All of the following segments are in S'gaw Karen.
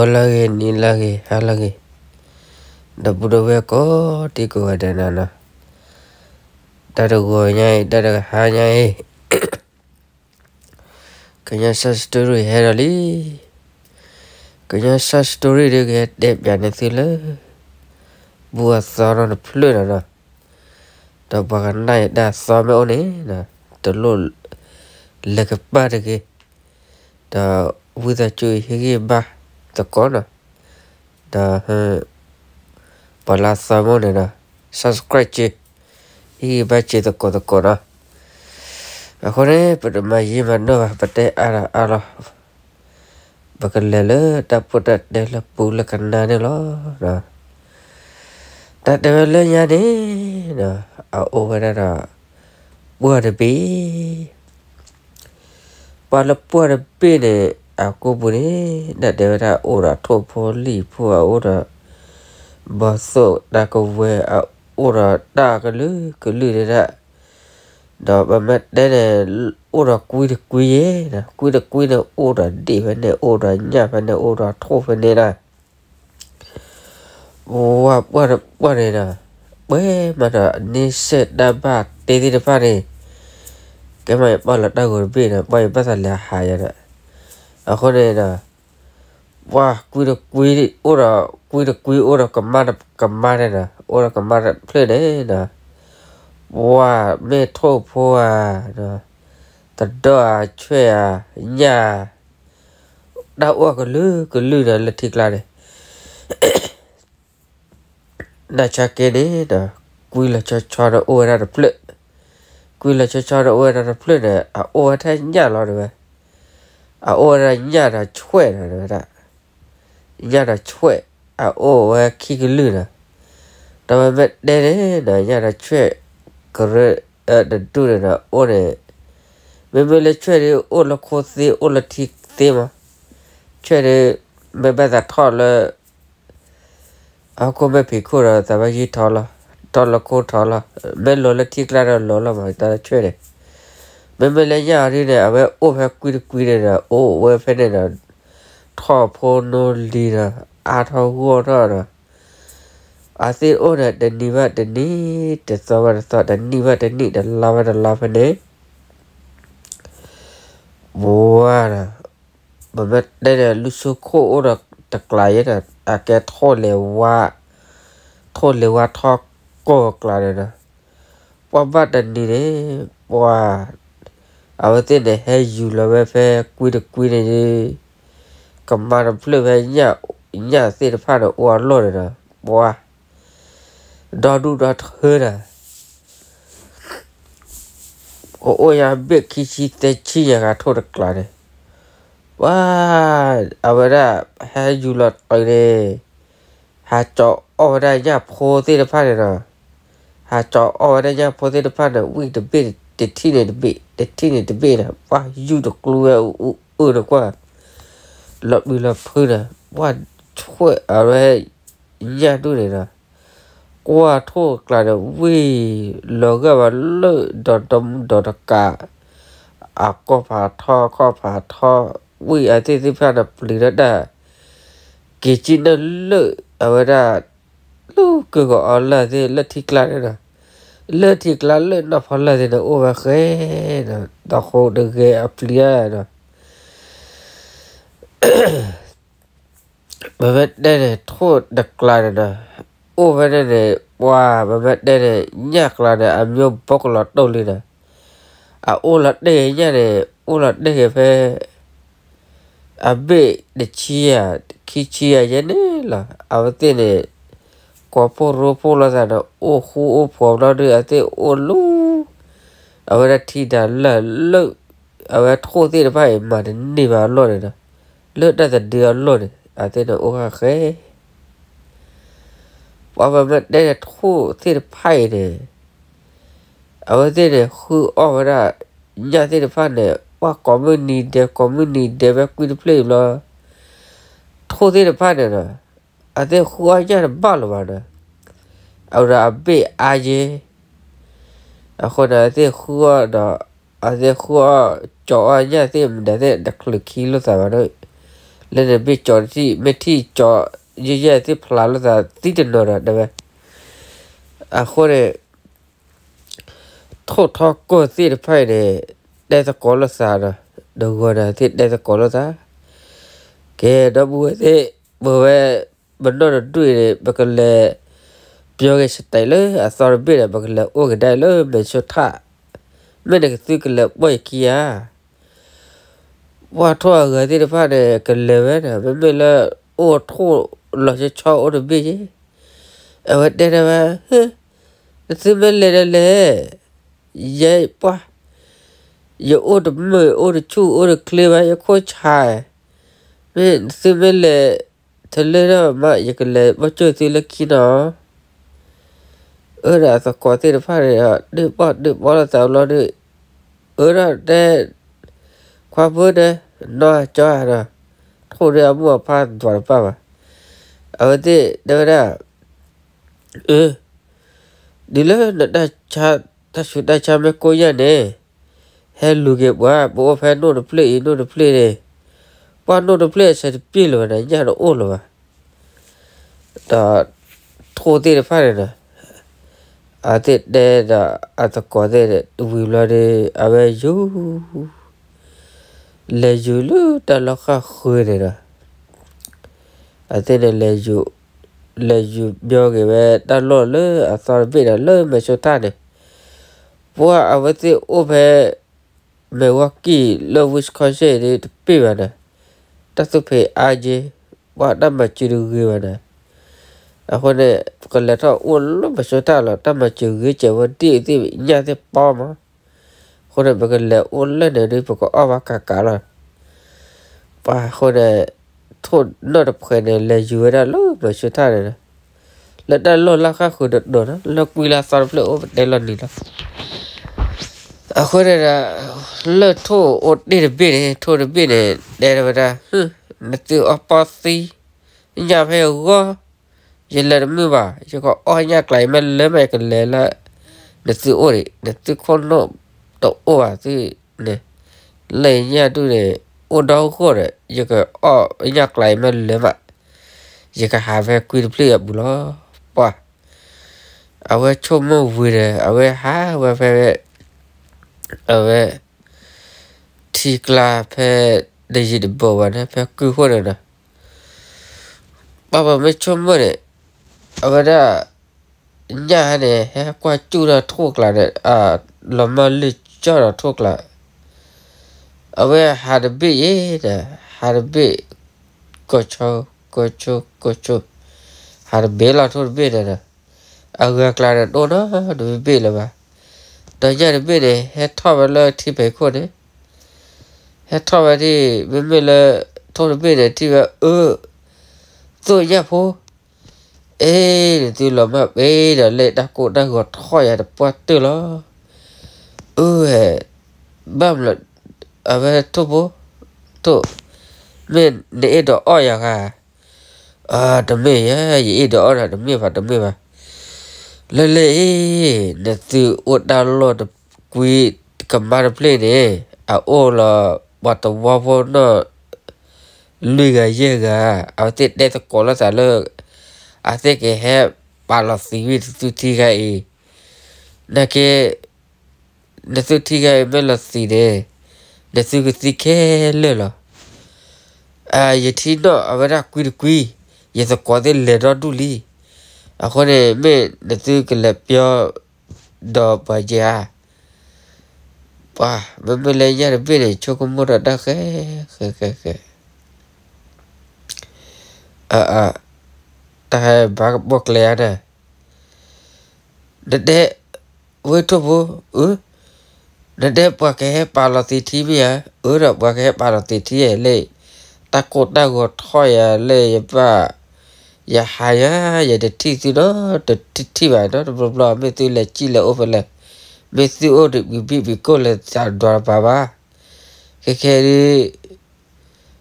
ဂီၤလၢအဂ့ၤ, နံၤလၢအဂ့ၤ, ဟါလၢအဂ့ၤ, ဒီပုၢ်ဒီဝဲၢ်ကိးဒံကိးဂၤဒဲးနီၤ, တၢ်တဂီၤညါအံၤ, တၢ်တဟါညါအံၤ, ကညီ short story ဟဲဒီးလံ. ကညီ short story ဒုးကဟဲတဲပၠးန့ၢ်သုလၢ ဘူၣ်အသီနီတဖျၢၣ်နီၤနီၤ, ဒီးပှၤကနၣ်အံၤတၢ်သီမ့ၢ်အိၣ်န့ၣ်, တလိၣ်လဲၤကပၤတဂ့ၤ, ဒီးဝံသးစူၤဟ့ၣ်ဂံၢ်ဘါသကိးနီၤ, ဒီး ပှၤလၢအသီမ့ၢ်အိၣ်န့ၣ်ဒီး subscribe က့ၤ, ဟ့ၣ်ဂံၢ်ဘါက့ၤသကိးသကိးနီၤ. အဃိန့ၣ် ပတမၤယံာ်မၤနီၢ်ဘၣ်, ပတဲအါဒီးအါလီၤ, ပကလဲၤလၢတၢ်ပိၢ်တၢ်တဲလၢပူၤလၢကနါန့ၣ်လီၤ. တၢ်တဲဝဲလၢညါန့ၣ်, အအိၣ်ဝဲဒၣ်ဒီး ပှၢ်တဘ့ၣ် ပှၤလၢပှၢ်တဘ့ၣ်န့ၣ် အကိာ်ပူၤန့ၣ်, တၢ်တဲဝဲဒၣ်အိၣ်ဒီးထိၣ်ဖိလံာ်ဖိ, အအိၣ်ဒီး ဘီသိၣ်တၢ်ကဝဲၤ, အအိၣ်ဒီးတၢ်ကလုာ်ကလုာ်ဒဲးဒၣ်, ဒီးပမ့ၢ်တဲန့ၣ် အိၣ်ဒီးကွံတကွံယဲ, ကွံတကွံန့ၣ် အိၣ်ဒီးဒ့ၣ်ဖဲန့ၣ်, အိၣ်ဒီးညၣ်ဖဲန့ၣ်, အိၣ်ဒီးထိၣ်ဖဲန့ၣ်ဒၣ် ဝဲပှၢ်တပှၢ်န့ၣ်ဒီး ပှဲၤမးဒီးန့ဆၢၣ်တၢ်ဘၣ်တ့သ့ၣ်တဖၣ်န့ၣ်, ကဲမးယပာ်လီၤတၢ်ဂီၤတဘ့ၣ်ဒီး ပှၢ်ယဘၣ်သးလဲၤဟးယၤဒီး, အဃိန့ၣ်ဒီး ပှၢ်ကွံတကွံ, အိၣ်ဒီးကွံတကွံ, အိၣ်ဒီးကမါတကမါန့ၣ်ဒီး, အိၣ်ဒီးကမါတဖျၢၣ်န့ၣ်ဒီး, ပှၢ်မ့ၢ်ထိၣ်ဖိဧါ, တဒီဧါ, ဆွဲၣ်ဧါ, ညၣ် တၢ်အိၣ်ကလုာ်ကလုာ်ဒီးလၢထံကျါန့ၣ်, နၢ်ဆါက့န့ၣ်ဒီး ကွံလီၤဆီဆီဒီးအိၣ်ဝဲဒၣ်တဖျၢၣ်, ကွံလီၤဆီဆီဒီးအိၣ်ဝဲဒၣ်တဖျၢၣ်န့ၣ် အအိၣ်ဝဲထဲညၣ်လီၤတဲဝဲ, အအိၣ်ဝဲဒၣ်ညၣ်ဒီးဆွဲၣ်ဒီးတဲဝဲဒၣ်, ညၣ်ဒီးဆွဲၣ် အအိၣ်ဝဲခံကလုာ်ဒီး, ဒီးပမ့ၢ်တဲန့ၣ်ဒီး ညၣ်ဒီးဆွဲၣ် ကရၢ တဒူၣ်န့ၣ်ဒီးအိၣ်န့ၣ်, မ့မ့ၢ်လၢဆွဲၣ်ဒုးအိၣ်လၢခိသ့ အိၣ်လၢထံသ့မး, ဆွဲၣ်ဒုး မ့ၢ်ဘၣ်သးထီၣ်လၢ အခိၣ်မဲာ်ဖံးခိၣ်ဒီး သးဘၣ်ယံၤထီၣ်လီၤ, ထီၣ်လၢခိထီၣ်လီၤ, မ့ၢ်လီၤလၢထံကျါဒီးလီၤလီၤမး တၢ်ဆွဲၣ်န့ၣ်, မ့မ့ၢ်လၢညၣ်အီၤဒုန့ၣ် အဝဲအိၣ်ဖဲကွံတကွံန့ၣ်ဒီး အိၣ်ဝဲဖဲန့ၣ်ဒီး ထီၣ်ဖိနီလံၤဒီး အါထီၣ်ဂီၢ်ထီၣ်ဒီး အသ့ၣ်အိၣ်န့ၣ် တနံၤဘၣ်တနံၤ, တသီဘၣ်တသီ, တနံၣ်ဘၣ်တနံၣ်, တလါဘၣ်တလါဖဲန့ၣ်, ပှၤဒီး ပမ့ၢ်တဲန့ၣ် လူၢ်ဆူခိၣ်အိၣ်ဒီးတကျးယဲဒီး အကဲထိၣ်လဲၤဝါ, ထိၣ်လဲၤဝါထီၣ်ကိၢ်အကျးန့ၣ်ဒီး ပှၤဘၣ်တနံၤန့ၣ်, ပှၤ အဝဲသ့ၣ်န့ၣ် ဟဲယူၤလီၤဝဲဖဲကွံတကွံန့ၣ်, ကမါတဖျၢၣ်ဖဲညၣ်သ့ၣ်တဖၣ်န့ၣ် အိၣ်အလီၢ်န့ၣ်ဒီး ပှၤ ဒီဒူၣ်ဒီထၢဒီး ကအိၣ်ယါဘ့ၣ်ခံဆံသၢဆံယဲၢ်ဂၤထိၣ်တကျးန့ၣ်, ပှၤ အဝဲဒၣ် ဟဲယူၤလီၤတုၤန့ၣ် ဟးကၠီၤအီၣ်ဝဲဒၣ်ညၣ်ဖိသ့ၣ်တဖၣ်န့ၣ်ဒီး, ဟးကၠီၤအီၣ်ဝဲဒၣ်ညၣ်ဖိသ့ၣ်တဖၣ်န့ၣ် ဝံၣ်တဘ့ၣ်တထံၣ်န့ၣ်တဘ့ၣ် တထံၣ်န့ၣ်တဘ့ၣ်န့ၣ် ပှၤယူၤတကျူဝဲအုၣ်အုၣ်န့ၣ်ကွၢ်, လီၤပျံၤလီၤဖုးန့ၣ် ပှၤဆွဲၣ်အဝဲ ညၣ်ဒူၣ်န့ၣ်ဒီး ကွၢ်ထိၣ်ကျးန့ၣ် ဝံၣ်လီၤဂာ်ဘၣ်လၢဒီးဒီမုၢ်ဒီးတကး အကီၢ်ဖးထီ ခီၣ်ဖးထီ ဝံၣ်အသ့ၣ်သ့ၣ်တဖၣ်န့ၣ် ပျံၤလၢတၢ် က့ၤကံၣ်နၢၣ်လၢ အဝဲဒၣ် လၢကဂီၤအီၤလၢသ့ၣ်လၢထံကျါန့ၣ်ဒီး လၢထံကျါလၢနီၢ်ဖီလာ်သ့ၣ်န့ၣ် အိၣ်ဝဲဃဲဒီး ဒီးဃိတဂ့ၤအပျံၤဒီး ပမ့ၢ်တဲန့ၣ် ထိၣ်တကျးန့ၣ်ဒီး အိၣ်ဖဲန့ၣ်န့ၣ် ပှၤ ပမ့ၢ်တဲန့ၣ် ညၣ်ကျါန့ၣ် အမျိုးဘီကလီၤတိၢ်လံဒီး အအိၣ်လီၤတဲာ်ညၣ်န့ၣ် အိၣ်လီၤတဲာ်က့ၤဖဲ အဘ့ၣ်တဆံယဲၢ် ခံဆံယဲၢ်ယဲၢ်န့ၣ်လီၤ. အဝဲသ့ၣ်န့ၣ် ကိးဖှိၣ်ရိဖှိၣ်လိာ်သးန့ၣ် အိၣ်ဃူအိၣ်ဖိးဘျီဒုး အသ့ၣ်အိၣ်လူ အဝဲဒၣ်ထံဒၣ်လၢာ်လၢ အဝဲထိၣ်သ့ၣ်တဖၣ်အံၤ မၤတန့ၢ်ဘၣ်အလီၢ်န့ၣ်ဒီး လၢတၢ်သဒုအလီၢ်န့ၣ် အသ့ၣ်န့ၣ်အိၣ်ဃၣ်ဃဲ ပှၤပမ့ၢ်တဲန့ၣ် ထိၣ်သ့ၣ်တဖၣ်အံၤန့ၣ် အဝဲသ့ၣ်န့ၣ် ဃုအီၣ်ဝဲဒၣ် ညၣ်သ့ၣ်တဖၣ်န့ၣ် ပှၤကိးမုၢ်နံၤဒဲး ကိးမုၢ်နံၤဒဲး ဖဲကွံတဖျၢၣ်အံၤဘျီ ထိၣ်သ့ၣ်တဖၣ်န့ၣ်ဒီး အသ့ၣ်ဃုအီၣ်ညၣ်တဘၣ်လၢၤဘၣ်ဒီး အဝဲဒၣ်အဘ့ၣ်အါယဲ အဃိန့ၣ် အသ့ၣ်ဃုအီၣ်ဒီး အသ့ၣ်ဃုအီၣ် ကၠီအီၣ်ညၣ်သ့ၣ်မတၤသ့ၣ် တချုးခံလိာ်သးဘၣ်ဒီး လၢန့ၣ်မ့ၢ်ကၠီၤတထံၣ် မ့ၢ်ထံၣ်ကၠီၤ ယဲၢ်ယဲၢ်သ့ၣ်ဖျါလိာ်သးသံတနီၤဒီး တဲဝဲ. အဃိန့ၣ် ထိၣ်ထီကိၢ်သ့ၣ်တဖၣ်အံၤန့ၣ် တဲသကိးလိာ်သးဒီး နဂီၢ်နၤသ့ၣ်တဲသကိးလိာ်သး, ကဲ ဒီပုၢ်ဝဲၢ်သ့ၣ် ပဝဲ ပနီၢ်တဒူၣ်အံၤန့ၣ် ပကလဲၤပျီက့ၤစတဲးလၢအသီတဘ့ၣ်ဒီး ပကလဲၤအိၣ်ကဒါလၢမဲာ်ဆိထၣ်, မ့ၢ်နကသုကလဲၤပိာ်ယခံဧါ. ပှၢ်ထိၣ်အဂၤသ့ၣ်တဖၣ်န့ၣ် ကလဲၤဝဲဒီး မ့မ့ၢ်လၢအိၣ်ထိၣ်လီၤဆီဆီအိၣ်တဘ့ၣ်ယဲ, အဝဲတဲဒၣ်ဝဲ, နသုမ့ၢ်လဲၤဒီးလဲၤ, ယဲပှၢ်, ယအိၣ်တမုာ်အိၣ်တဆူၣ်အိၣ်တချ့ဘၣ် ယခိၣ်ဆါ, မ့ၢ်နသုမ့ၢ်လဲၤ တလၢထီၣ်မး ယကလဲၤပိာ်ကၠိၣ်သုလၢခံနီၤ. အၢ ဒီးအသကိးသ့ၣ်တဖၣ်န့ၣ်ဒီး ဒုးပီၣ်ဒုးပီၣ်လိာ်သးဘျီဒီး, အၢ ဒီးတဲ, ခွါဖိဒီး နီၢ်ကၠီဒီး ထိၣ်ဒီးအမိၢ်အဖါဒွးတပၣ်ဘၣ်. အဝဲသ့ၣ်တဲဝဲဒၣ်, အၢ, ဒ်လၢနတၢ်ဆူးတၢ်ဆါမ့ၢ်ကိၢ်ညါန့ၣ် ဟဲလူၤက့ၤပှၤ ပအိၣ်ဖဲနိၣ်တဖျၢၣ်အံၤ နိၣ်တဖျၢၣ်န့ၣ်, ပှၢ်နိၣ်တဖျၢၣ်အဆၢတပျ့ၤလၢၤဘၣ်န့ၣ် ညၣ်တအိၣ်လၢၤဘၣ်. ဒီးထိၣ်သ့ၣ်တဖၣ်န့ၣ်ဒီး အဝဲသ့ၣ်တဲဒီးအသကိးသ့ၣ်တဝံၤဘျီဒီး အဝဲယူၤ လဲၤယူၤလၢတၢ်လီၢ်ဃၣ်ဃၢၤန့ၣ်ဒီး အဝဲသ့ၣ်န့ၣ် လဲၤယူၤပျီက့ၤဝဲတၢ်လီၢ်လၢအသီတဘ့ၣ်ဒီးလၢမဲာ်ဆိထၣ်န့ၣ်, ပှၢ်အဝဲသ့ၣ်အိၣ်ဖဲ မဲာ်ဝီကံၢ်လၢ Wisconsin ဒီးတပ့ၢ်ဘၣ်န့ၣ်, တၢ်သူၣ်ဖှံအါက့, ပှၢ်တၢ်မၤစၢၤတဂ့ၤဘၣ်န့ၣ်, အဃိန့ၣ် ပကလဲၤထီၣ်အိၣ်လၢမဲာ်ဆိထၣ်လီၤ တၢ်မၤစၢၤဂ့ၤကဲးဝဲဒ်အံၤသ့ၣ်ညၣ်သ့ၣ်ပီမး, အဃိန့ၣ် ပကလဲၤအိၣ်လၢန့ၣ်ဒီး ပကအီၣ်ဘၣ်ကးကးလီၤ. ပှၢ်အဃိန့ၣ် ထိၣ်နီၢ်တဖှဲးန့ၣ် လဲၤယူၤဝဲဒၣ်လၢမဲာ်ဆိထၣ်န့ၣ်ဒီး လၢတၢ်လီၢ်လၢ်ဃၣ်ဃုာ်တတီၤန့ၣ် လၢကွံလၢသီတဖျၢၣ်အိၣ်ပတဲလီၤနံၤလီၤ. အဃိန့ၣ်ဒီး လၢထိၣ်အိၣ်တ့ၢ်တဘ့ၣ်န့ၣ် ထိၣ်တဘ့ၣ်န့ၣ် တဲဝဲဒၣ်, နသုအီၣ်ပီသံ ညၣ်ဖဲအဂီၢ်, ယလဲၤတမုာ်ဘၣ်, ယကအီၣ်ညၣ်ကျါအံၤမ့ၢ်လၢမး ယကလဲၤလၢ နသုအိၣ်ဒံး, နသုခိၣ်နူာ်တအိၣ်ဘၣ်သုန့ၣ်, လၢညၣ်ဒူၣ်န့ၣ် အိၣ်ဒီဂီၢ်ဒီး ယကအီၣ်ညၣ်ကျါအံၤမ့ၢ်လၢမး, ယကဟးဖဲကွံတဖျၢၣ်အပူၤလီၤ. ပှၢ် အဝဲဆိကမိၣ်ဝံၤဒီး အဝဲဟးဝဲဖဲ အဝဲ ထံကျါဖဲ တယံာ်တဘီဘၣ်န့ၣ် ဖဲကုၢ်ဃိန့ၣ်ဒီး ပှၤပမ့ၢ်ဆိကမိၣ်န့ၣ် အဝဲဒၣ် ညၣ်ဟဲန့ၣ် ဟဲကွၢ်စူၣ်ဒီးထိၣ်ကျါန့ၣ် လီၤမၢ်လၢကၠီၣ်ဒီးထိၣ်ကျါ အဝဲဟးတဘ့ၣ်အံၤဒီး ဟးတဘ့ၣ် ကိးဆိ ကိးဆိ ကိးဆိ ဟးတဘ့ၣ်လီၤထိၣ်တဘ့ၣ်န့ၣ်ဒီး အဂၤကျါန့ၣ် တအိၣ်နီတဘ့ၣ်လၢၤဘၣ်. ဒီးညၣ်တဘ့ၣ်န့ၣ် ဟဲထီၣ်ဝဲလၢထံဖံးခိၣ်န့ၣ် ဟဲထီၣ်ဝဲဒၣ် မ့မ့ၢ်လၢ ထိၣ်တဘ့ၣ်န့ၣ် ထံၣ်ဝဲ အၢ သိၣ်ညၣ်ဖိ အ့ နသုလီၤမၢ်ပ့ၤဒီးလၢတၢ်ကိၢ်တၢ်ဂီၤထီၣ်ယၤတပှၢ်တၢၢ်လီၤ. အၢ ဟဲ ဘၣ်မနုၤ အဝဲထိၣ်ဖိ ထိၣ် မ့ၢ်နအဲၣ်ဒိးအီၣ်ယၤဧါ. တမ့ၢ်ယဲ ယအဲၣ်ဒိးအီၣ်နၤ တမ့ၢ်ဘၣ် တမ့ၢ်ဘၣ်. လၢလၢအံၤ နသုအိၣ်တၢ်လီၢ်တကွံတကမါတဖျၢၣ်န့ၣ် အအိၣ်လီၤ ပှၤသဝီဖိနီၢ် လွံၢ်ဂၤယဲၢ်ဂၤ အဝဲသ့ၣ်တဲသကိးလိာ်သးလၢ အဝဲသ့ၣ်ကဟဲပာ်လီၤသံဝံၤ နသုထံဂၤအံၤ နာ်က့ နသုထံဂၤအံၤမ့ၢ်လီၤသံးန့ၣ် နသုကသံခဲလၢာ်လီၤ. ယထံၣ်နီၣ်အဝဲဒၣ်ကွံတကွံ, ယသကိးသ့ၣ်လဲၤဒီဒူၣ်လံ. အဃိန့ၣ် မ့ၢ်နသုကလဲၤပျီဒီးပှၤယဲၢ်ဧါ. ပှၤ မ့မ့ၢ်လၢညၣ်တဘ့ၣ်န့ၣ် ဆိကမိၣ်ဒီးတၢ်ဃဲ ဃဲ ဃဲ ဃဲ အ တၢ်ဟဲဘၣ်ကဘီၣ်ကျဲဧါန့ၣ် နတဲ ဝဲထိၣ်ဖိ အၢ နတဲပှၤကဟဲပာ်လီၤသံးထံမ့ၢ်ဧါ. အၢ ဒီးပှၤကဟဲပာ်လီၤသံးထံလၢ တၢ်ကိၢ်တၢ်ဂီၤထီၣ်ယၤလၢယဘၣ် ယဟးယၤ ယတထံၣ်သုနီတထံၣ်ဘၣ်နီတဘျီဘျီ မ့ၢ်သုလဲၤစံၣ်လဲၤအိၣ်ဖဲလဲၣ်, မ့ၢ်သုအိၣ်တဘံၣ်ဘံၣ်ကိၢ်လဲၤသးဒွးတပၤဘၣ်. ခဲခဲဒုး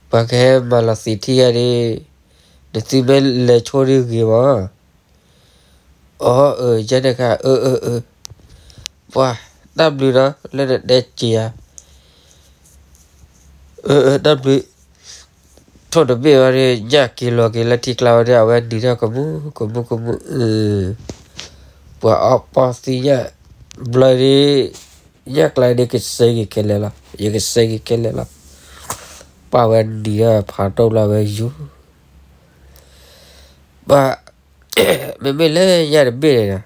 ပှၤကဟဲမၤလီၤသံးထံဂၤဒီး နသုမ့ၢ်လဲၤဆိဒုးဂ့ၤမး. အီ အၢ ယဲန့ၣ်ခါ အၢ အၢ အၢ ပှၤ တၢ်ဘျုးနီၤ လၢနတဲစ့ၤဧါ. အၢ အၢ တၢ်ဘျုး ထိၣ်တဘ့ၣ်ဝဲဒီး ညၣ်က့ၤလီၤက့ၤလၢထံကျါဝဲဒီး အဝဲနံၤထီၣ်ကမူကမူကမူအု, ပှၤအီၣ်ပီၢ်သံညၣ်ဘျီဒီး ညၣ်ကျါဒီးကစဲက့ၤခဲလၢာ်လီၤ, ယကစဲက့ၤခဲလၢာ်လီၤ. ပှၤဝဲနံၤထီၣ်ဖးဒိၣ်လီၤဝဲယူၤ, ပှၤ မ့မ့ၢ်လၢညၣ်တဘ့ၣ်န့ၣ်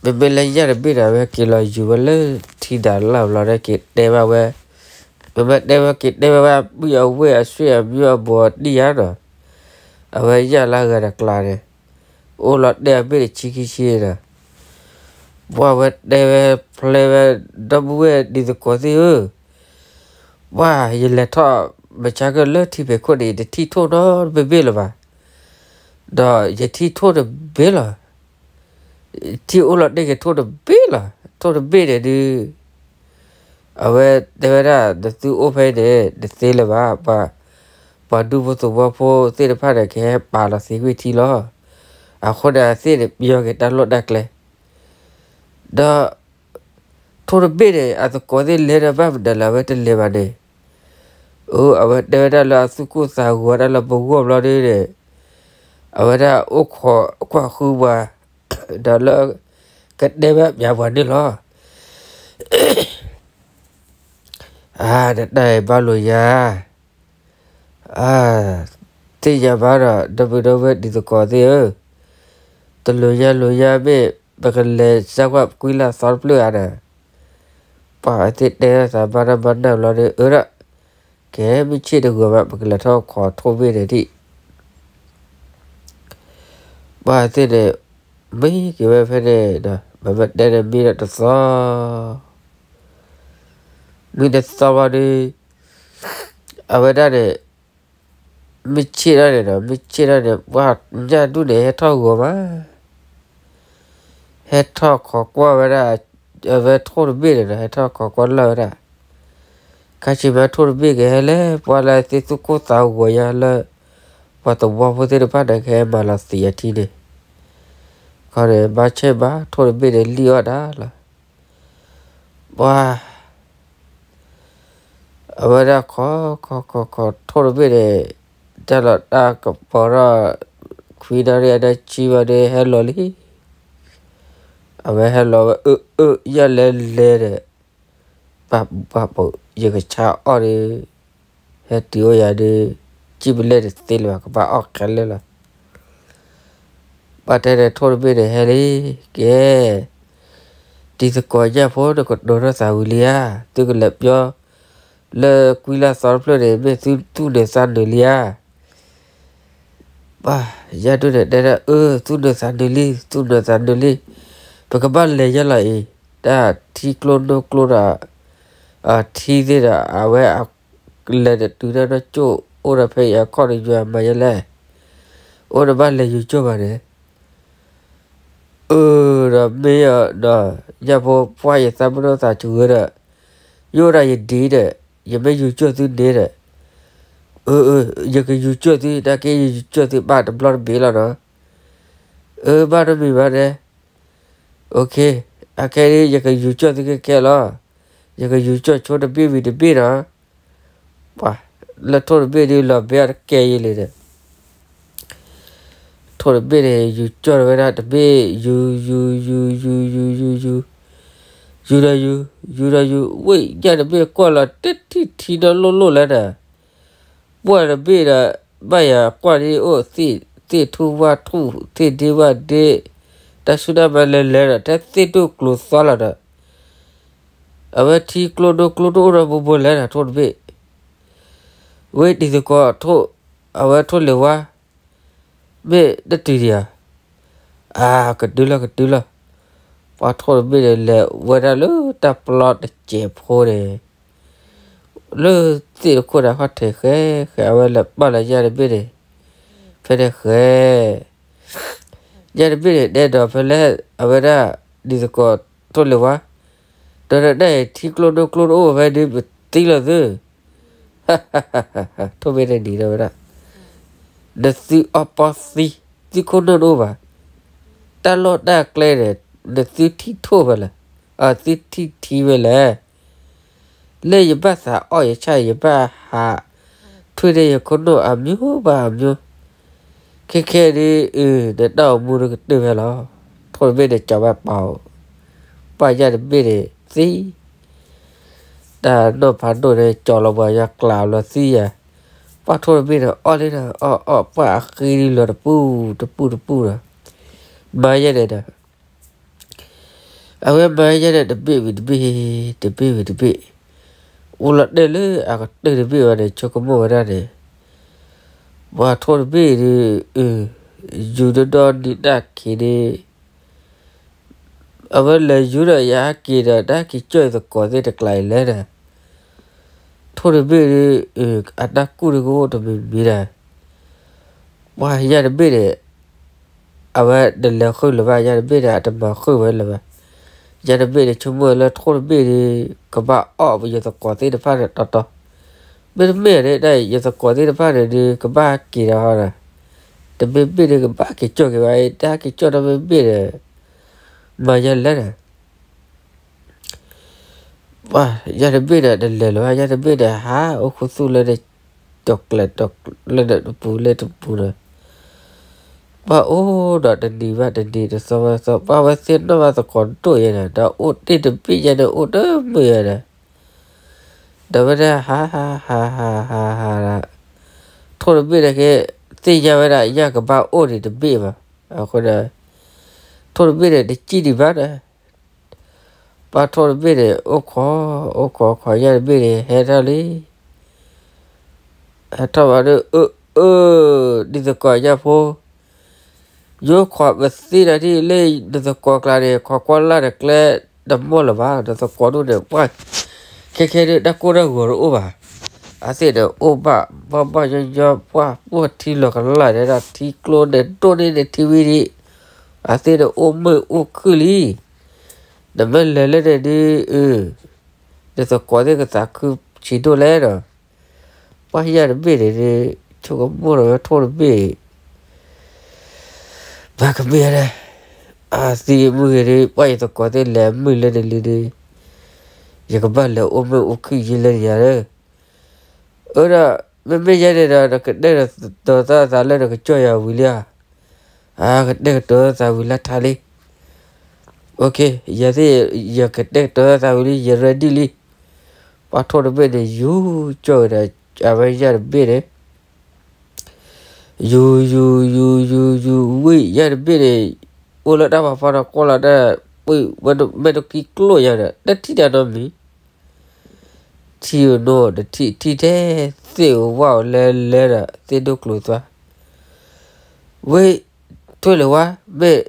ဒီး မ့မ့ၢ်လၢညၣ်တဘ့ၣ်န့ၣ် အဝဲက့ၤလီၤယူၤဝဲလၢထံဒၣ်လၢ်ဘျီဒီး က့ၤတဲဘၣ်ဝဲ, မ့မ့ၢ်တဲဝဲ က့ၤတဲဝဲဘၣ် ပုၢ်အဝဲၢ်အဆွေအမျိုးအဘိးတံၢ်ယါနီၤ, အဝဲညၣ်လၢအဂၤတကျါန့ၣ် အိၣ်လီၤတဲာ်အဘ့ၣ်တဆံခံဆံန့ၣ်ဒီး ပှၤဝဲတဲဝဲဖျဲဝဲ ဒီပုၢ်ဝဲၢ်တံၤသကိးသ့ၣ်ဧၢ, ပှၤယလဲၤထီၣ်မုၢ်ဆါကၢၢ်လၢထံဖံးခိၣ်န့ၣ် ယတထံၣ်ထိၣ်နီတဘ့ၣ်လၢၤဘၣ်, ဒီးယထံၣ်ထိၣ်တဘ့ၣ်လီၤ. ထံၣ်အိၣ်လီၤတဲာ်က့ၤထိၣ်တဘ့ၣ်လီၤ. ထိၣ်တဘ့ၣ်န့ၣ်ဒုး အဝဲတဲဝဲဒၣ် နသုအိၣ်ဖဲအံၤန့ၣ် တသ့လၢၤဘၣ်, ပှၤဒူဖိသဝီဖိသ့ၣ်တဖၣ်န့ၣ် ကဟဲပာ်လီၤသ့ဝ့ၢ်ထံလီၤ. အဃိန့ၣ် အသ့ၣ်န့ၣ် ပယီၤက့ၤတၢ်လီၢ်တၢ်ကျဲ ဒီး ထိၣ်တဘ့ၣ်န့ၣ် အသကိးသ့ၣ်လဲၤဒီးဘၣ်မနုၤလၢအဝဲတလဲၤဘၣ်န့ၣ်, အိ အဝဲတဲဝဲဒၣ်လၢအသူၣ်ကိၢ်သးဂီၤတၢ်လၢပဂီၢ်ဘျီဒုန့ၣ်, အဝဲဒၣ်အိၣ်ခိးကွၢ်ဃုပှၤ, ဒီးလၢ ကတဲဘၣ်ပျးပှၤန့ၣ်လီၤ. အါ နတၢ်အံၤဘၣ်လိာ်ယၤ အါ သ့ၣ်ညါဘၣ်ဒီး ဒီပုၢ်ဒီဝဲၢ်တံၤသကိးသ့ၣ်ဧၢ, တလိာ်ညါလိာ်ညါမ့ၢ် ပကလဲၤစၢ်ကွၢ်ကွံလၢအသီတဖျၢၣ်ဧါဒီး, ပှၤသ့ၣ်တဲသးဘၣ်တၢ်ဘၣ်နၢ်ဘျီဒီး အၢဒီး ကဲမုၢ်ဆ့ၣ်တဂီၤဘၣ် ပကလဲၤထီၣ်ခိးထိၣ်ဘ့ၣ်န့ၣ်ဒံး, ပှၤသ့ၣ်န့ၣ် မ့ၢ်က့ၤဝဲဖဲန့ၣ်ဒီး ပမ့ၢ်တဲန့ၣ်မ့ၢ်ဒီးတသီ မ့ၢ်တသီဘၣ်ဒီး အဝဲဒၣ်န့ၣ် မုၢ်ဆ့ၣ်ဒၣ်န့ၣ်ဒီး မုၢ်ဆ့ၣ်ဒၣ်န့ၣ် ပှၤညၣ်ဒူၣ်န့ၣ် ဟဲထီၣ်ဂီၤမး, ဟဲထီၣ်ခိးကွၢ်ဝဲဒၣ် အဝဲထိၣ်တဘ့ၣ်န့ၣ်ဒီး ဟဲထီၣ်ခိးကွၢ်လၢာ်ဝဲဒၣ်, ခါဆံးမးထိၣ်တဘ့ၣ်ကဟဲလဲၣ် ပှၤလၢသ့ၣ်သူၣ်ကိၢ်သးဂီၤယါလၢ ပှၤသဝီဖိသ့ၣ်တဖၣ်န့ၣ် ကဟဲမၤလီၤသံးအထံန့ၣ်, ခီန့ၣ် ဘၣ်ဆဲးဘၣ်ထိၣ်တဘ့ၣ်န့ၣ်လံၣ်အီၣ်တၢ်လီၤ. ပှၤ အဝဲဒၣ်ခိးခိးခိးခိးထိၣ်တဘ့ၣ်န့ၣ် တၢ်လီၤတၢ်ကပီၤထီၣ် ခွံနၣ်ရံၣ်အနၢဆံဘၣ်ဒီးဟဲလီၤလံ. အဝဲဟဲလီၤဝဲ အၢ အၢ ယလဲၤလဲၤဒီး ပှၤပှၤပှၤ ယကဆါအီၣ်ဒီး ဟဲတုၤအိၣ်ယၤဒီး ကံၣ်ပလဲၣ်တသ့လၢၤဘၣ် ကဘၣ်အီၣ်ခဲလၢာ်လီၤ. ပှၤတဲန့ၣ်ထိၣ်တဘ့ၣ်န့ၣ်ဟဲလံ, ကဲ တံၤသကိးညၣ်ဖိ နကတိၤထီၣ်သးဝံၤလံဧါ, သုကလဲၤပျီ လၢကွံလၢသီတဖျၢၣ်န့ၣ် မ့ၢ်သုသူၣ်နုာ်သးနုာ်လံဧါ. ပှၤ ညၣ်ဒူၣ်န့ၣ်တဲဒၣ် အၢ သူၣ်နုာ်သးနုာ်လံ သူၣ်နုာ်သးနုာ်လံ, ပကဘၣ်လဲၤယဲလီၤအံၤ, တၢ်ထံကျိနိကျိဒီး ထံသ့ၣ်ဒီး အဝဲ လဲၤတတုၤတၢ်နီၢ်ကၠိၣ် အိၣ်ဒီးဖဲအံၤအခီၣ်တယွၤမၤယဲလဲၣ်, အိၣ်နဘၣ်လဲၤယူၤကၠိၣ်ဘၣ်န့ၣ် အၢ ဒီးမ့ၢ်ဒီး ညၣ်ဖိပှၢ် ယသးပ့ၤနီၣ်သးစှၤဒီး ယအိၣ်ဒၣ်ယဒံးဒီး ယမ့ၢ်ယူၤကၠိၣ်သုန့ၣ်ဒီး အၢ အၢ ယကယူၤကၠိၣ်သု တၢ်က့ ယယူၤကၠိၣ်သုဘၣ်တဘျီတဘ့ၣ်လီၤနီၤ, အၢ ဘၣ်တမံၤဘၣ်န့ၣ်, အခဲအံၤ ယကယူၤကၠိၣ်သုခဲခဲလီၤ, ယကယူၤကၠိၣ်ဆိတဘ့ၣ်ဝံၤတဘ့ၣ်နီၤ, ပှၤ လၢထိၣ်တဘ့ၣ်ဒုးလီၤဘဲအီၤတကဲယံာ်လံဒီး ထိၣ်တဘ့ၣ်န့ၣ် ယူၤကၠီၣ်ဝဲဒၣ်တဘ့ၣ် ယူၤ ယူၤ ယူၤ ယူၤ ယူၤ ယူၤ ယူၤ ယူၤဒီးယူၤ ယူၤဒီးယူၤ ဝ့ၢ်ညၣ်တဘ့ၣ်ကွၢ်လီၤတထံၣ်ထံနီၢ်လိၣ်လိၣ်လဲၣ်ဒီး ပှၢ်တဘ့ၣ်ဒီး ဘၣ်ယၤကွၢ်ဒ်အိၣ် သ့ၣ်ထူၣ်ဝၣ်ထူၣ် သ့ၣ်ဒ့ဝၣ်ဒ့ တၢ်ဆူၣ်တၢ်မဲလဲၤလဲၤဒီး ထဲသ့ၣ်ဒိၣ်ကျိၤသီလီၤဒီး အဝဲထံကျိဒိကျိတအိၣ်ဒီးဘိဘိလဲၣ်ဒီး ထိၣ်တဘ့ၣ် ဝ့ၢ်တံၤသကိးထိၣ် အဝဲထိၣ်လ့ၤဝါ မ့ၢ်တတုၤဒံးဧါ. အါ ကတုၤလီၤ ကတုၤလီၤ. ပှၤထိၣ်တဘ့ၣ်န့ၣ် လဲၤဝဲဒၣ်လၢတၢ်ပျီတစဲးဖိန့ၣ် လၢသ့ၣ်တခိၣ်န့ၣ် ဟီၣ်ထဲးဃဲဃဲ အဝဲလဲၤပာ်လီၤညၣ်တဘ့ၣ်န့ၣ် ဖဲန့ၣ်ဃဲ ညၣ်တဘ့ၣ်န့ၣ် တဲဒီးဖဲလဲၣ် အဝဲဒၣ် တံၤသကိးထိၣ်လ့ၤဝါ ဒီးနဒၣ်အံၤ ထံကျိဒိကျိတအိၣ်ဖဲဒုး ပသံလီၤသု ထိၣ်ဘ့ၣ်တနံၤဒီးဝဲဒၣ် နသုအီၣ်ပီသံ သုခိၣ်နူာ်တအိၣ်ဘၣ်. တၢ်လီၢ်တၢ်ကျဲန့ၣ် နသုထံၣ်ထိၣ်ဖဲလဲၣ်, အသုထံၣ်ထံဖဲလဲၣ်. လၢယဘၣ်သးအီၣ်ယဆၣ် ယဘၣ်ဟး ထွံၣ်န့ၢ်ယခိၣ်နူာ်အမျိုးဘၣ်အမျိုး, ခဲခဲဒုး အၢ နတၢ်အိၣ်မူဒုးကတၢၢ်ဖဲလီၤ. ထိၣ်တဘ့ၣ်န့ၣ် ကၠီၤဝဲပာ်အီၤ, ပှၢ်ယၢ်တဘ့ၣ်န့ၣ်သံ တၢ်နီၢ်ဖးဒိၣ်န့ၣ် ကၠီၤလီၤပှၤယွၤကျးလီၤသံယၤ, ပှၢ်ထိၣ်တဘ့ၣ်န့ၣ် အီၣ်လံဒီး အီၣ်အီၣ် ပှၢ်အဃံလီၤတပူၤတပူၤဒီး မၤယဲန့ၣ်ဒီး အဝဲမၤယဲန့ၣ် တဘ့ၣ်ဝံၤတဘ့ၣ်, တဘ့ၣ်ဝံၤတဘ့ၣ်, အိၣ်လီၤတဲာ်လၢအကတၢၢ်တဘ့ၣ်ဝဲန့ၣ် ဆိကမိၣ်ဝဲဒၣ်န့ၣ်, ပှၢ်ထိၣ်တဘ့ၣ်ဒီး ယူၤဒီဒီနံၤတၢ်ခံးန့ၣ် အဝဲလဲၤယူၤဒီး ယဟဲက့ၤဒီး တၢ်ဟဲက့ၤကၠီၣ်ယသကိးသ့ၣ်တကျါအံၤလဲၣ်ဒီး, ထိၣ်တဘ့ၣ်ဒီး အတၢ်ကူၣ်ဒုးကအိၣ်တမံၤမံၤဒီး, ပှၢ်ယၢ်တဘ့ၣ်န့ၣ် အဝဲတလဲၤဃုာ်လၢၤဘၣ်, ယၢ်တဘ့ၣ်န့ၣ် အတမၤဃုာ်ဝဲလၢၤဘၣ်. ယၢ်တဘ့ၣ်န့ၣ် ဆိကမိၣ်လၢထိၣ်တဘ့ၣ်ဒီး ကဘၣ်အီၣ်ယသကိးသ့ၣ်တဖၣ်န့ၣ်တီတီ, မ့တမ့ၢ်န့ၣ် တၢ်ယသကိးသ့ၣ်တဖၣ်န့ၣ်ဒီး ကဘၣ်က့ၤဒီးဟီဒီး, တမ့ၢ်ဘ့ၣ်ဒီး ကဘၣ်က့ၤကၠီၣ်က့ၤဘၣ်, တၢ်က့ၤကၠီၣ်တမ့ၢ်ဘ့ၣ်ဒီး မၤယဲလဲၣ်ဒီး ပှၢ်ယၢ်တဘ့ၣ်ဒီး တလဲၤလၢၤဘၣ်, ယၢ်တဘ့ၣ်ဒီး ဟးအိၣ်ခူသူၣ်လၢန့ၣ် တကျဲးတကျဲးလၢန့ၣ်တပူၤလၢတပူၤဒီး, ပှၢ်အိၣ်ဒီးတနံၤဘၣ်တနံၤ တသီဘၣ်တသီ, ပှၢ်ဝဲသ့ၣ်နီၣ်ဘၣ်သကိးဒိၣ်ယဲဒီး ဒီးအိၣ်တ့ၢ်တဘ့ၣ်ယဲန့ၣ် အိၣ်တမုာ်ယဲဒီး, ဒီးဝဲဒၣ်ဟး ဟးဟးဟးဟးဟးဒီး, ထိၣ်တဘ့ၣ်န့ၣ်က့ သ့ၣ်ညါဝဲဒၣ် ယၢ်ကဘၣ်အိၣ်ဒံးတဘ့ၣ်ဘၣ်. အဃိဒီး ထိၣ်တဘ့ၣ်န့ၣ် တစံၣ်ဒံးဘၣ်ဒီး ပှၢ်ထိၣ်တဘ့ၣ်န့ၣ် အိၣ်ခိး အိၣ်ခိးခိး ယၢ်တဘ့ၣ်န့ၣ် ဟဲထီၣ်လံ. ဟဲထီၣ်ဘၣ်ဒီး အၢ အၢ ဒ်သကိးညၣ်ဖိ, ယိခိးပသ့ဒီးဒ်လၢနသကိးကျါန့ၣ် ခိးကွၢ်လၢ်တကျဲ တမီၢ်လၢၤဘၣ်, နသကိးဒိၣ်န့ၣ် ပှၢ် ခဲခဲဒုး တၢ်ကိၢ်တၢ်ဂီၤတအိၣ်ဘၣ်. အသ့ၣ်န့ၣ်အိၣ်ဘၣ် ဘၣ်ဘၣ်ညီညီ ပှၢ် ပှၢ်ထံလီၤကလၢ်န့ၣ်ဒီး ထံကျိန့ၣ်ဒိၣ်န့ၢ်န့ၣ်ထံဝံၤဒံး, အသ့ၣ်န့ၣ်အိၣ်မုာ်အိၣ်ခုၣ်လံ. နမ့ၢ်လဲၤလၢန့ၣ်ဒုး အၢ နသကိးသ့ၣ်ကသးခုဆံးဒိၣ်လဲၣ်ဒီး, ပှၢ်ယၢ်တဘ့ၣ်န့ၣ်ဒုး ဆိကမိၣ်ဒီးဝဲထိၣ်တဘ့ၣ် မၤကမ့ၢ်ဒၣ်, အသံမုၢ်ဂ့ၤဒုး ပှၢ်ယသကိးသ့ၣ်လဲၤမုာ်လၢန့ၣ်လံဒုး, ယကဘၣ်လဲၤအိၣ်မုာ်အိၣ်ခုၣ်ယံာ်လၢန့ၣ်ယၤဒီး, အၢဒီး မ့မ့ၢ်ယဲန့ၣ်ဒီး နကတဲာ်ကတီၤသးလၢနကကၠီၣ်ယၤဝံၤလံဧါ. အကတဲာ်ကတီၤသးဝံၤလၢထါလံ. ယသ့ၣ် ယကတဲာ်ကတီၤသးဝံၤလံ ယ ready လံ. ပှၢ်ထိၣ်တဘ့ၣ်န့ၣ် ယူၤကၠီၣ်ဝဲဒီး အဝဲယၢ်တဘ့ၣ်န့ၣ် ယူၤ ယူၤ ယူၤ ယူၤ ယူၤ ဝံၤယၢ်တဘ့ၣ်န့ၣ် အိၣ်လၢတၢ်ဖးဖီဒီးကွၢ်လီၤတၢ် ဝံၤ မဲာ်တကံကျိၣ်ယၤဒီး တထံၣ်တၢ်နီတမံၤ ထံၣ်အနီၢ်တထံၣ် ထံၣ်ထဲသ့ၣ်ဧိၤဝၣ်ဧိၤလဲၤလဲၤဒီး သ့ၣ်ဒိၣ်ကျိၤသွါ ဝ့ၢ် ထွဲၣ်လၢၤဝါ မ့ၢ်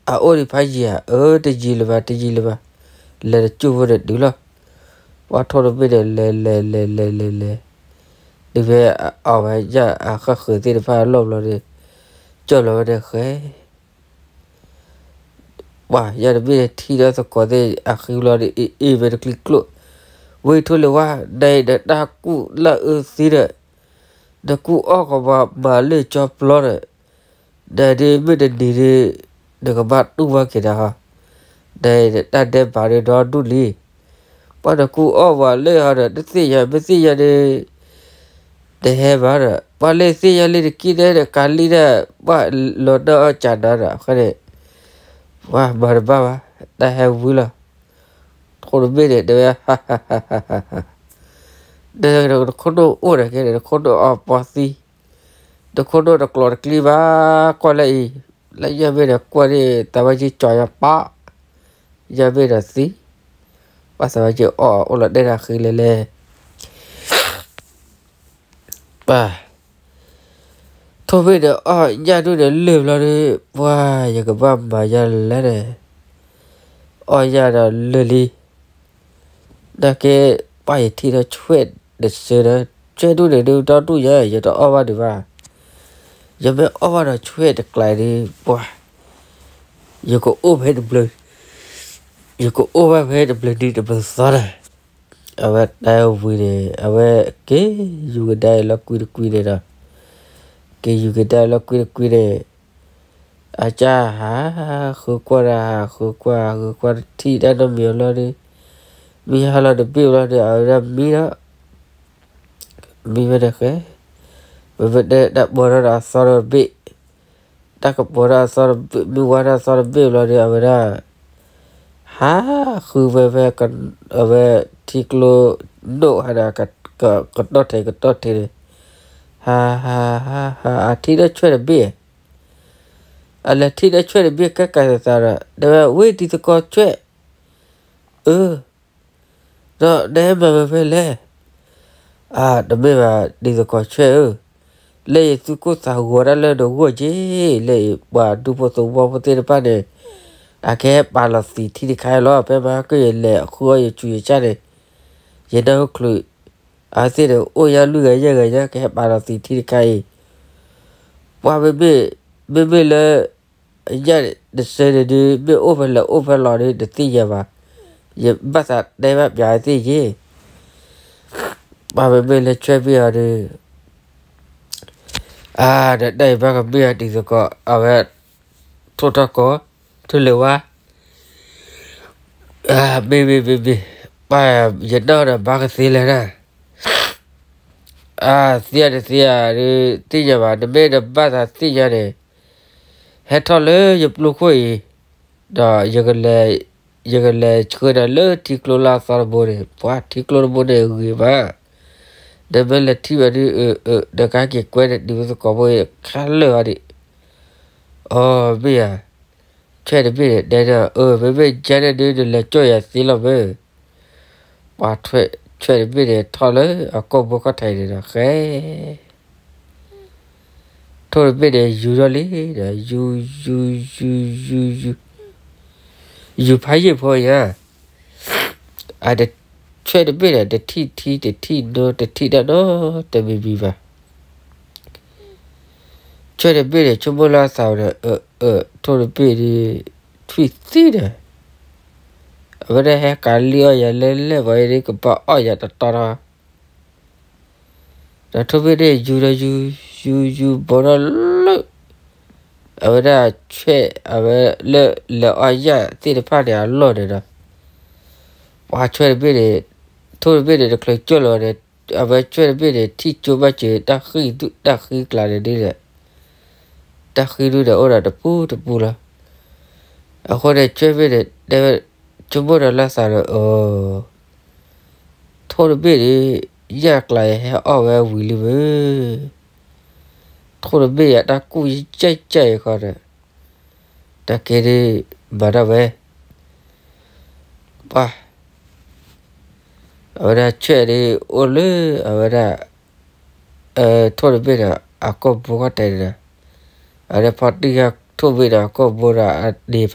အအိၣ်ဒံးဖးယံာ်ဧါ. အၢ တယံာ်လၢၤဘၣ် တယံာ်လၢၤဘၣ်. လဲၤတကၠိၢ်ဖိဒီးတုၤလီၤ. ပှၢ်ထိၣ်တဘ့ၣ်န့ၣ် လဲၤလဲၤလဲၤလဲၤလဲၤလဲၤ တုၤဖဲအဝဲညၣ်အဃၣ်ဃုာ်သ့ၣ်တဖၣ်အလီၢ်ဘျီဒီး ကၠီၣ်လီၤဝဲန့ၣ်ဃဲ ပှၤယၢ်တဘ့ၣ်န့ၣ် ထံၣ်ဒီးသကိးသ့ၣ်အဃံလီၤဒီး အ့ၣ်အ့ၣ်ဝဲတကျံကျိၣ်, ဝ့ၢ်ထွဲၣ်လၢၤဝါ နနတၢ်ကူၣ်လၢအအၢသံဒီး နကူၣ်အီၣ်ကဘၣ်မၤလၢကၠီပျီဒီး နဒုးမုၢ်တနံၤဒီး နကဘၣ်တူၢ်ဘၣ်က့ၤတၢ်ဟီ, နတၢ်ဒဲးဘးဒီးဒိၣ်ဒိၣ်လံ. ပှၤနကူၣ်အီၣ်ပှၤလၢဟီဒီး တသ့ၣ်ညါ မ့ၢ်သ့ၣ်ညါဒီး နဟဲဘၣ်ဒီး ပှၤလၢသ့ၣ်ညါလံတက့ၢ်န့ၣ် နကၤလံဒီး ပှၤလီၤနၢအီၣ်ကၢ်နၤဒီး အဃိန့ၣ် ပှၤမၤတဘၣ်ဘၣ် တၢ်ဟဲဝံၤလီၤ. ထိၣ်တဘ့ၣ်န့ၣ် တဲဝဲ နခိၣ်နူာ်အိၣ်န့ၣ်က့န့ၣ် နခိၣ်နူာ်အီၣ်ပှၤသံ, နခိၣ်နူာ်တကျိၤတကျံဘၣ် ကွၢ်လၢအံၤ, လၢညၣ်မ့ၢ်ဒီးကွၢ်န့ၣ် သးဝဲက့ကၠီၤယၤပၢ်, ညၣ်မ့ၢ်ဒီးသံ, ပှၤသးဝဲက့အီၣ်အိၣ်လီၤတဲာ်တၢ်ဃံလဲၣ်လဲၣ် ပှၤ ထိၣ်ဘ့ၣ်န့ၣ်အီၣ်ညၣ်ဒိၣ်န့ၣ်လၢာ်ဘျီဒီး ပှၤယကဘၣ်မၤယၤလဲၣ်န့ၣ်, အီၣ်ညၣ်ဒီးလၢာ်လံ. နာ်က့ ပှၤယထံၣ်ဒီးဆွဲၣ်တစၢဒီး ဆွဲၣ်ဒိၣ်န့ၣ်ဒုး ဒီဒူၣ်ညါ ယတအီၣ်ဘၣ်ဒံးဘၣ်. ယမ့ၢ်အီၣ်ဘၣ်ဒီးဆွဲၣ်တကျါဒီး ပှၤ ယကအိၣ်ဖဲတဘျုး, ယကအိၣ်ဘၣ်ဖဲတဘျုးနံၤတဘျုးသီဒီး အဝဲတၢ်ဝံၤန့ၣ် အဝဲက့ၤယူၤကဒါအံၤလီၤကွံတကွံန့ၣ်ဒီး က့ၤယူၤကဒါအံၤလီၤကွံတကွံန့ၣ် အကၢ်ဟးဃုကွၢ်ဒီး ဟးဃုကွၢ် ဟးဃုကွၢ်တထံၣ်တၢ်နီတမံၤအလီၢ်ဒီး မံဟါလီၤတဘ့ၣ်ဘျီဒီး အဝဲဒၣ်မံဒီး မံဝဲန့ၣ်ဃဲ, မ့မ့ၢ်တဲတၢ်ပီၤထီၣ်ဒီးအသီတဘ့ၣ်, တၢ်ကပီၤထီၣ်အသီတဘ့ၣ် မ့ၢ်ဝါထီၣ်အသီတဘ့ၣ်ဘျီဒီး အဝဲဒၣ် ဟးဃုဝဲဖဲ အဝဲထံကျိနိၣ်ဟးဒီး ကတီၢ်ထဲကတီၢ်ထဲန့ၣ်, ဟးဟးဟးဟး အထံၣ်ဒီးဆွဲၣ်တဘ့ၣ်, အလဲၤထံၣ်ဒီးဆွဲၣ်တဘ့ၣ် ကဲကးသးဒီး တဲဝဲ ဝ့ၢ်တံၤသကိးဆွဲၣ်, အၢ ဒီးနဟဲမၤဝဲဖဲလဲၣ်. အါ တမ့ၢ်ဘၣ် တံၤသကိးဆွဲၣ်ဧၢ, လၢယသူၣ်ကိၢ်သးဂီၤတၢ်လၢနဂီၢ်က့ၤ, လၢယပှၤဒူဖိသဝီဖိသ့ၣ်တဖၣ်န့ၣ် အကဟဲပာ်လီၤသံးထံတခါအံၤလီၤ. ဖဲမဟါကၢၢ်ယလဲၤဃုအီၣ်ယဆူးယဆါန့ၣ်, ယနၢ်ဟူချုး အဝဲသ့ၣ်န့ၣ် အိၣ်ယါလွံၢ်ဂၤယဲၢ်ဂၤညါ ကဟဲပာ်လီၤသံးထံတခါအံၤ, ပှၤမ့မ့ၢ် မ့မ့ၢ်လၢ ညၣ်တစဲန့ၣ်ဒုး မ့ၢ်အိၣ်ဖဲလဲၣ်အိၣ်ဖဲလဲၣ်ဒီး တသ့ၣ်ညါဘၣ်, ယဘၣ်သးတဲဘၣ်ပၠးသ့ၣ်ယ့ၣ်, ပှၤမ့မ့ၢ်လၢဆွဲၣ်ဘ့ၣ်အီၤဒီး အါ ဒီးတၢ်အံၤဘၣ်ကမ့ၢ်အတံၤသကိး အဝဲ ထိၣ်ထီၣ်ကီး ထူလ့ၤဝါ, အါ မ့မ့ၢ်မ့မ့ၢ် ပှၤယနီၢ်ဒီးဘၣ်ကသ့လဲၣ်ဒၣ်, အါ သ့ၣ်ညါတသ့ၣ်ညါဒီး သ့ၣ်ညါဘၣ် နမ့ၢ်နဘၣ်သးသ့ၣ်ညါန့ၣ် ဟဲထီၣ်လၢယပျိခိၣ်အံၤ, ဒီး ယကလဲၤဆှၢနၤလၢထံကျိလၢအသီတဘိန့ၣ်, ပှၤထံကျိတဘိန့ၣ်ဂ့ၤမး, နမ့ၢ်လဲၤထံၣ်ဘၣ်ဒုး အၢ အၢ နကဟဲက့ၤကွဲန့ၣ် တံၤသကိးဖိခါလၢာ်အီၤဒံး, အီ မ့ၢ်ဧါ, ဆွဲၣ်တဘ့ၣ်န့ၣ် တဲန့ၣ် အၢ မ့မ့ၢ်ကဲန့ၣ်ဒုး နလဲၤကၠီၣ်ယၤသ့လီၤမ့ၢ်, ပှၤဆွဲၣ်တဘ့ၣ်န့ၣ် ထီၣ်လၢအကိာ်ဘိခီၣ်ထံးန့ၣ်ဒီး ဃဲ ထိၣ်တဘ့ၣ်န့ၣ် ယူၤထီၣ်လံဒီး ယူၤ ယူၤ ယူၤ ယူၤ ယူၤဖးယံာ်ဖိညါ, အတ ဆွဲၣ်တဘ့ၣ်န့ၣ် တထံၣ်ထံ တထံၣ်နိ တထံၣ်တၢ်နီတမံၤမံၤဘၣ်. ဆွဲၣ်တဘ့ၣ်န့ၣ် ဆိကမိၣ်လၢအသးဒီး အၢ အၢ ထိၣ်တဘ့ၣ်ဒီး ထွံၣ်သံဒီး အဝဲဒၣ်ဟဲကးလံအီၣ်ယၤလၢလဲၣ်ပှၤအံၤဒ် ကဘၣ်အီၣ်ယၤတတီတီ ဒီးထိၣ်ဘ့ၣ်န့ၣ် ယူၤဒီးယူၤ ယူၤ ယူၤဘီထီၣ်လၢ အဝဲဒၣ်ဆွဲၣ် အဝဲလၢလဲၤအီၣ်ညၣ်သ့ၣ်တဖၣ်န့ၣ် အလီၢ်န့ၣ်ဒီး ပှၤဆွဲၣ်တဘ့ၣ်န့ၣ် ထိၣ်တဘ့ၣ်န့ၣ် တချုးကၠီၣ်လီၤန့ၣ် အဝဲဆွဲၣ်တဘ့ၣ်န့ၣ် ထံၣ်ကၠိဘၣ်စၢၤ တၢ်ဃံၣ်ဒူၣ် တၢ်ဃံကျးန့ၣ်ဒ်န့ၣ် တၢ်ဃံဒူၣ်န့ၣ် အိၣ်ဒီးတပူၤတပူၤလီၤ. အဃိန့ၣ် ဆွဲၣ်တဘ့ၣ်န့ၣ် တဲဝဲ ဆိကမိၣ်ဒီးလၢသးဒီး အၢ ထိၣ်တဘ့ၣ်န့ၣ် ညၣ်ကျးအံၤဟဲအီၣ်ဝဲဝံၤလံမ့ၢ် ထိၣ်တဘ့ၣ်အတၢ်ကူၣ်ယဲၢ်ကဲၢ်အံၤဃီဒီး တၢ်က့ၤဒ် မၤတၢ်ဝဲ ပှၤ အဝဲဒၣ်ဆွဲၣ်ဒ် အိၣ်လၢ အဝဲဒၣ် ထိၣ်တဘ့ၣ်ဒီး အကိာ်ဘိခီၣ်ထံးန့ၣ်ဒီး အဝဲဒၣ်ဖီၣ်တံၢ်ဃာ်ထိၣ်ဘ့ၣ်ဒီး အကိာ်ဘိဒီး အန့ၣ်ဖးဒိၣ် ခံ ခံန့ၣ်ဒီး ဒီးဆ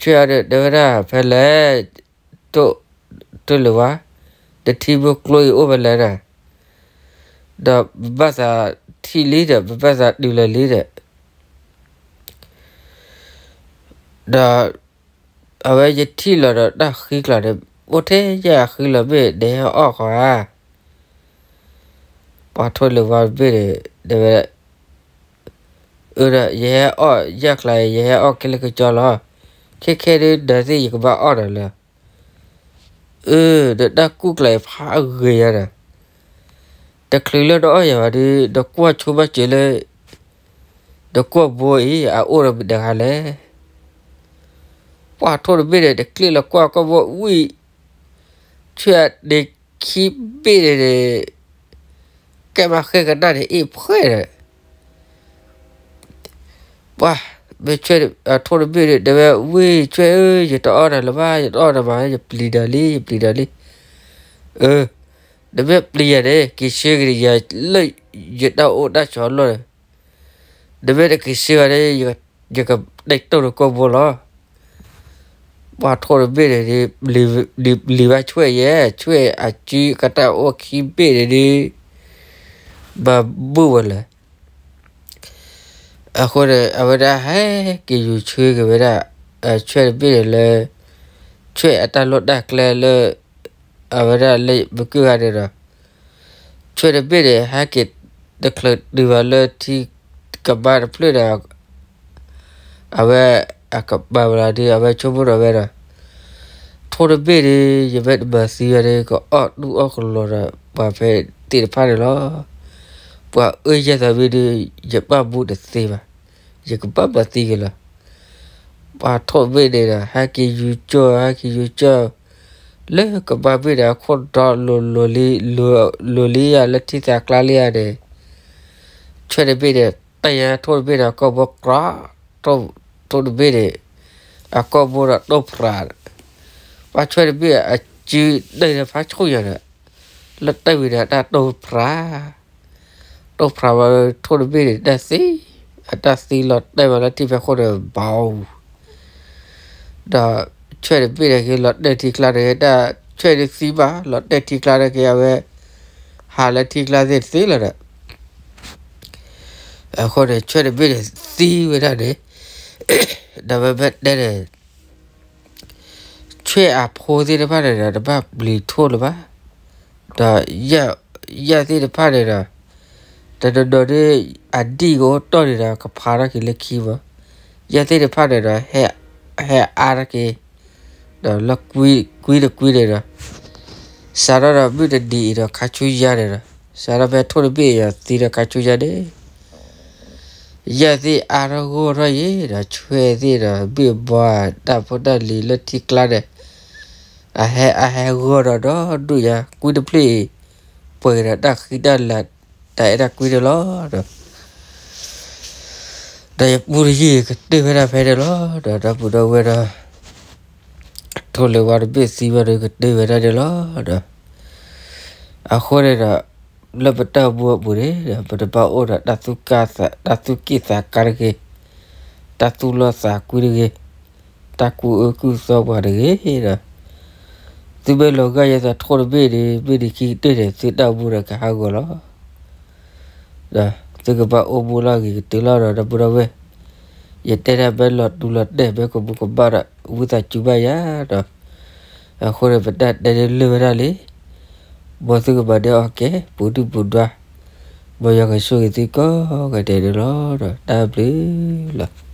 ွဲၣ်အီၤဒီး တဲဝဲဒၣ် ဖဲလဲၣ် ထိၣ် ထိၣ်လၢၤဝါ နထံမိၢ်ကျိအံၤအိၣ်ဖဲလဲၣ်ဒီး ဒီးပဘၣ်သးထံၣ်လံဒီး ပဘၣ်သးတုၤလၢာ်လံဒီး ဒီး အဝဲယထံၣ်လီၤဒီးတၢ်ဃံကျးန့ၣ် အိၣ်ထဲညါအဃံလီၤမ့ၢ် နဟဲအီၣ်ဃီဧါ ပှၤထိၣ်လၢၤဝါတဘ့ၣ်န့ၣ် တဲဝဲ အၢ ဒီးယဟဲအီၣ်ညၣ်ကျးအံၤ ယဟဲအီၣ်ခဲလၢာ်ကကၠီလီၤ. ခဲခဲဒုး နသ့ၣ်ယကဘၣ်အီၣ်နၤလၢ အၢ ဒီးတၢ်ကူၣ်ကျးအံၤဖးအဂ့ၤညါဒီး တချုးလၢနအီၣ်ယၤဘၣ်ဒီး နကွၢ်ဆိဘၣ်စၢၤလၢ နကိာ်ဘိအံၤ အအိၣ်ဒီးမတၤတဂၤလဲၣ်. ပှၤထိၣ်တဘ့ၣ်န့ၣ် တကျ့ၣ်လီၤကွၢ်ကိာ်ဘိဝံၤ ဆွဲၣ်အန့ၣ်ခံဘ့ၣ်န့ၣ်န့ၣ် ကဲမၤဃ့ကနၣ်န့ၣ်အ့ၣ်ဖှဲၣ်ဒီး ပှၤ မ့ၢ်ဆွဲၣ် အထိၣ်တဘ့ၣ်န့ၣ် တဲဝဲ ဝ့ၢ်ဆွဲၣ်ဧၢ ယတအီၣ်နၤလၢၤဘၣ် ယတအီၣ်နၤမး ယပျံၤနၤလံ ယပျံၤနၤလံ. အၢ နမ့ၢ်ပျံၤယၤန့ၣ် က့ၤဆှၢက့ၤယၤလၢယတၢ်အိၣ်တၢ်ဆိးအလီၢ်န့ၣ် နမ့ၢ်တက့ၤဆှၢဘၣ်န့ၣ် ယကတဲာ်ကတီၤနကိာ်ဘိလီၤ. ပှၤထိၣ်တဘ့ၣ်န့ၣ် ပျံၤဘၣ်ဆွဲၣ်ယဲ ဆွဲၣ်အစုကတၢၢ်အိၣ်ခံဘ့ၣ်န့ၣ်ဒုး မၤဘူၣ်ဝဲလၢ အဃိန့ၣ် အဝဲဒၣ်ဟဲက့ၤယူၤဆှၢက့ၤဝဲဒၣ် ဆွဲၣ်တဘ့ၣ်န့ၣ်လၢ ဆွဲၣ်အတၢ်လီၢ်တၢ်ကျဲလၢ အဝဲဒၣ်လၢမုၢ်ကုၢ်ဂၤန့ၣ်ဒီး ဆွဲၣ်တဘ့ၣ်န့ၣ် ဟဲက့ၤတချုးတုၤဘၣ်လၢထံကမါတဖျၢၣ်ဒီး အဝဲအကပၤဝဲလီၤဒီး အဝဲဆိကမိၣ်ဒီးဝဲဒီး ထိၣ်တဘ့ၣ်န့ၣ် ယမ့ၢ်တမၤသံဘၣ်န့ၣ် ကအီၣ်တူၢ်အီၣ်ကလီၤဒီး ပှၤဖဲသ့ၣ်တဖၣ်န့ၣ်လီၤ. ပှၤအၢယဲၢ်သးမ့ၢ်ဒီး ယဘၣ်မူတသ့ဘၣ်, ယကဘၣ်မၤသံက့ၤလီၤ. ပှၤထိၣ်တဘ့ၣ်န့ၣ်ဒီး ဟဲက့ၤယူၤကၠီၣ် ဟဲက့ၤယူၤကၠီၣ် လၢကမါဘ့ၣ်န့ၣ် အခိၣ်ဒီ လိၤလံယၤလၢထံသးကျါလံယၤန့ၣ်, ဆွဲၣ်တဘ့ၣ်န့ၣ် တဲညါထိၣ်တဘ့ၣ်န့ၣ် အကိာ်ဘိကြး, ထိၣ်တဘ့ၣ်န့ၣ် အကိာ်ဘိဒီးတိၢ်ဖြး, ပှၤဆွဲၣ်တဘ့ၣ်အစုတဲာ်ဒီးဖးဆူၣ်ယၤဒီး လၢတဲာ်ဝံၤဒီးတၢ်တိၢ်ဖြး, တိၢ်ဖြးဝဲထိၣ်တဘ့ၣ်န့ၣ် တၢ်သံ, အတၢ်သံလီၤတဲာ်ဝဲလၢထံဖဲခိၣ်န့ၣ် ဘီ ဒီးဆွဲၣ်တဘ့ၣ်န့ၣ်က့ၤလီၤတဲာ်ထံကျါန့ၣ်က့ၤ တၢ်ဆွဲၣ်န့ၣ်သံဘၣ် လီၤတဲာ်ထံကျါန့ၣ်က့ၤ အဝဲ ဟးလၢထံကျါသ့ၣ်သ့လီၤဒီး အဃိန့ၣ် ဆွဲၣ်တဘ့ၣ်န့ၣ်သံဝဲဒၣ်န့ၣ်, ဒီးဝဲဘၣ်တဲန့ၣ် ဆွဲၣ်အဖိသ့ၣ်တဖၣ်န့ၣ်ဒီး တဘၣ်ပျံၤထိၣ်လၢၤဘၣ်, ဒီးယဲၢ်သ့ၣ်တဖၣ်န့ၣ်ဒီး တနီၤနီၤဒ် အဒံၣ်ကအိၣ်တီၢ်န့ၣ်ဒီး ကဖးထီၣ်က့ၤလၢခံမး, ယဲၢ်သ့ၣ်တဖၣ်န့ၣ်ဒီး ဟဲအါထီၣ်က့ၤ ဒီးလၢကွံတကွံန့ၣ်ဒီး စးထီၣ်ဒီးမုၢ်တနံၤအံၤဒီး ခါဆူညါန့ၣ်ဒီး စးထီၣ်ဖဲထိၣ်တဘ့ၣ်အံၤသံဒီးခါဆူညါန့ၣ် ယဲၢ်သ့ၣ်အါထီၣ်ဂီၢ်ထီၣ်အံၤဒီး ဆွဲၣ်သ့ၣ်ဒီး ဘ့ၣ်ဘီတၢ်ဖိတၢ်လံၤလၢထံကျါန့ၣ် အဟဲအါဟဲဂီၢ်ဒီးဒီဒူၣ်ညါ ကွံတဖျၢၣ်အံၤ ပှဲၤဒီးတၢ်ဃံတၢ်လၤ တၢ်အဲၣ်တၢ်ကွံန့ၣ်လီၤ. ဒီးယပူတယုၢ်ကတၢၢ်ဝဲဒၣ်ဖဲန့ၣ်လီၤ. ဒီးဒီပုၢ်ဒီဝဲၢ်ဒီး ထိၣ်လၢဝါတဘ့ၣ်သံဝဲဒီးကတၢၢ်ဝဲဒၣ်န့ၣ်လီၤ. ဒီးအဃိန့ၣ်ဒီး လၢပတၢ်အိၣ်မူအပူၤန့ၣ်ဒီး ပတဘၣ်အိၣ်ဒီး တၢ်သူၣ်က့ၣ်သးကါတဂ့ၤ, တၢ်သူၣ်လီသးကွံတဂ့ၤ, တၢ်ကူၣ်အၢကူၣ်သီပှၤတဂ့ၤဒီး သုမ့ၢ်လီၤဂာ်ယဲသိးထိၣ်တဘ့ၣ်န့ၣ် မ့ၢ်ဒံးခံကတၢၢ်န့ၣ် သုတၢ်အိၣ်မူဒီးကဟးဂီၤလီၤ. ဒီးသုကဘၣ်အိၣ်မူလၢအဂ့ၤကတၢၢ်လီၤဒီး ဒီပုၢ်ဒီဝဲၢ်, ယတဲတၢ်မ့ၢ်လီၤတူာ်လီၤတဲာ် မ့ၢ်ကမူကမၣ်ဒီး ဝံသးစူၤဘၣ်ယၤဒီး အဃိန့ၣ် ပတၢ်တဲန့ၣ်လၢာ်ဝဲဒၣ်လံ. မ်သုကမၤန့ၢ်အီၣ်ကဲ ပူၤဒုၣ်ပူၤဒွါ, မ်ယွၤကဆိၣ်ဂ့ၤသုကိးဂၤဒဲးန့ၣ်လီၤ. ဒီးတၢ်ဘျုးလီၤ.